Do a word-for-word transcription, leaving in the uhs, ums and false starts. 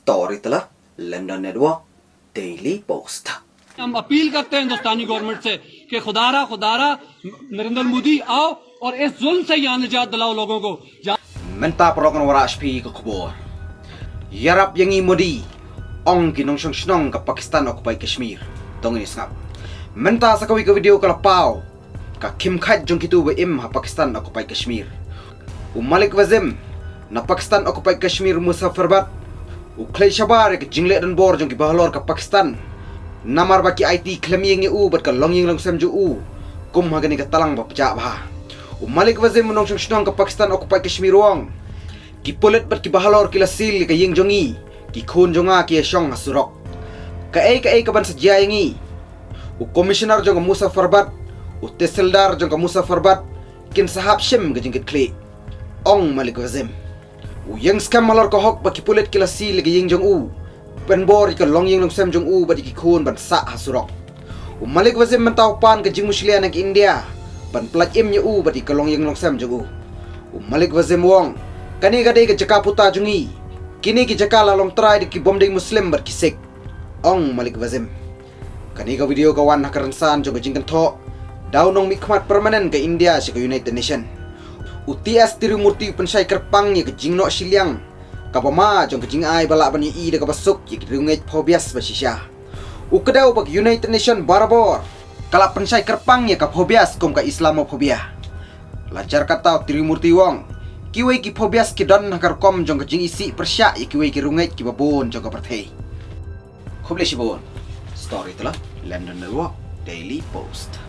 Storyteller, London Network, Daily Post. हम अपील करते हैं हिंदुस्तानी गवर्नमेंट से कि खुदारा खुदारा नरेंद्र मोदी आओ और इस जुल्म से यहाँ निजात दिलाओ लोगों को। Mynta paralok ngan wanrah sha phi ka khubor. Ïarap ïa ngi Modi, ong ki nongshong shnong ka Pakistan occupied Kashmir. To ngin ïa sngap. Mynta sa kawei ka video ka la paw ka khim khat jong kito ba im ha Pakistan occupied Kashmir. U Malik Wazim na Pakistan occupied Kashmir Muzaffarabad u khlei shabar ïa ka jingleh donbor jong ki bahalor ka Pakistan namar ba ki aiti khlem ïeng ïa u bad ka longïing longsem jong u kum ha kane ka tlang ba pjah bha. U Malik Wazim u nongshong shnong ka Pakistan occupied Kashmir u ong, ki pulit bad ki bahalor ki la seal ïa ka ïing jong ngi, ki khun jong nga ki ïa shong ha surok. Kaei kaei kaban sa jia ïa ngi, u commissioner jong ka Muzaffarabad, u tehsildar jong ka Muzaffarabad kin sa hap shim ka jingkitkhlieh, ong Malik Wazim. U ïeng skhem halor ka hok ba ki pulit ki la seal ïa ka ïing jong u, pynbor ïa ka longïing longsem jong u bad ïa ki khun ban sah ha surok. U Malik Wazim mynta u pan ka jingmushlia na ka India ban pyllait im ïa u bad ïa ka longïing longsem jong u. U Malik Wazim u ong, kane ka dei ka jaka puta jong ngi. Kine ki jaka la long trai da ki bym dei Muslim bad ki Sikh, ong Malik Wazim. Kane ka video ka wan ha ka rynsan jong ka jingkynthoh da u nongmihkhmat permanent ka India sha ka United Nation, u T S Tirumurti, u pynshai kyrpang ïa ka jingnoh shiliang kaba ma jong ka jingai ba lah ban ïohi da kaba suk ïa ki riewngeit phobias ba shisha. U kdew ba ka United Nation barabor ka la pynshai kyrpang ïa ka phobias kum ka Islamophobia. La jar kata u Tirumurti u ong, kiwei ki phobias ki don ha ka rukom jong ka jingisih pyrshah ïa kiwei ki riewngeit kiba bun jong ka pyrthei. Khublei shibun. Storyteller, London Network, Daily Post.